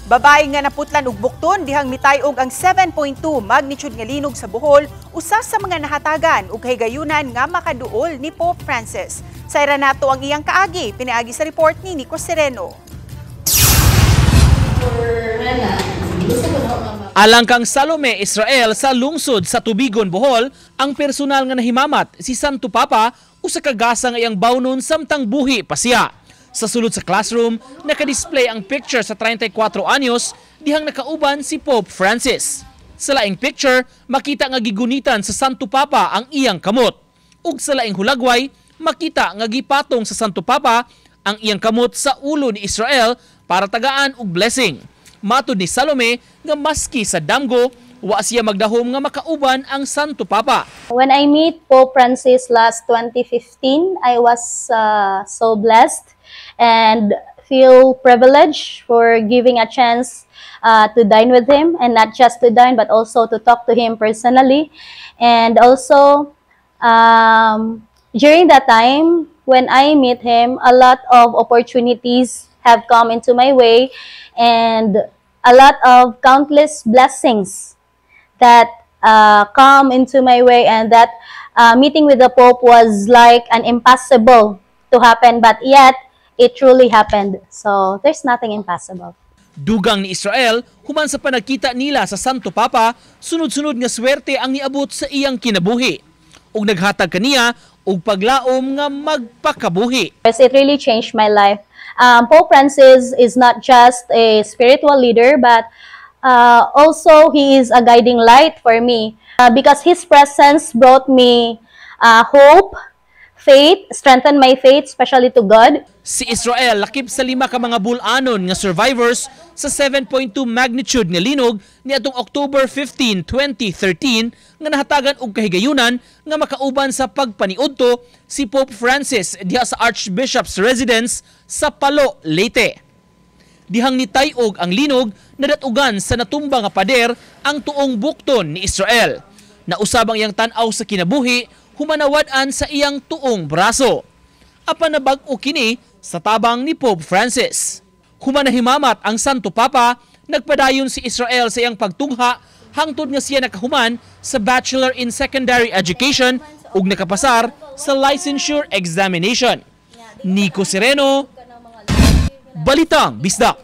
Babae nga naputlan og bukton dihang mitay-og ang 7.2 magnitude nga linog sa Bohol, usa sa mga nahatagan og kahigayunan nga makaduol ni Pope Francis. Sayran nato ang iyang kaagi, pinaagi sa report ni Nico Sereno. Alang kang Salome Israel sa lungsod sa Tubigon, Bohol, ang personal nga nahimamat si Santo Papa usa ka gasa nga iyang bawnon samtang buhi pa siya. Sa sulod sa classroom, nakadisplay ang picture sa 34 anyos dihang nakauban si Pope Francis. Sa laing picture, makita nga gigunitan sa Santo Papa ang iyang kamot. Ug sa laing hulagway, makita nga gipatong sa Santo Papa ang iyang kamot sa ulo ni Israel para tagaan og blessing. Matud ni Salome nga maski sa damgo, wa siya magdahom nga makauban ang Santo Papa. When I meet Pope Francis last 2015, I was so blessed and feel privileged for giving a chance to dine with him, and not just to dine but also to talk to him personally. And also during that time when I meet him, a lot of opportunities have come into my way and a lot of countless blessings that come into my way, and that meeting with the Pope was like an impossible to happen, but yet it truly happened. So there's nothing impossible. Dugang ni Israel, human sa panagkita nila sa Santo Papa, sunod-sunod nga swerte ang niabot sa iyang kinabuhi. Ug naghatag kaniya og paglaom nga magpakabuhi. Yes, it really changed my life. Pope Francis is not just a spiritual leader, but also he is a guiding light for me because his presence brought me hope, faith, strengthened my faith, especially to God. Si Israel lakip sa lima ka mga bul-anon nga survivors sa 7.2 magnitude nga linog niadtong October 15, 2013 nga nahatagan og kahigayunan nga makauban sa pagpaniudto si Pope Francis diha sa Archbishop's residence sa Palo, Leyte. Dihang nitay-og ang linog, nadatugan sa natumba nga pader ang tuong bukton ni Israel. Nausab ang iyang tan-aw sa kinabuhi human nawad-an sa iyang tuong braso. Apan nabag-o kini sa tabang ni Pope Francis. Human nahimamat ang Santo Papa, nagpadayon si Israel sa iyang pagtungha hangtod nga siya nakahuman sa Bachelor in Secondary Education ug nakapasar sa licensure examination. Nico Sereno, Balitang Bisdak.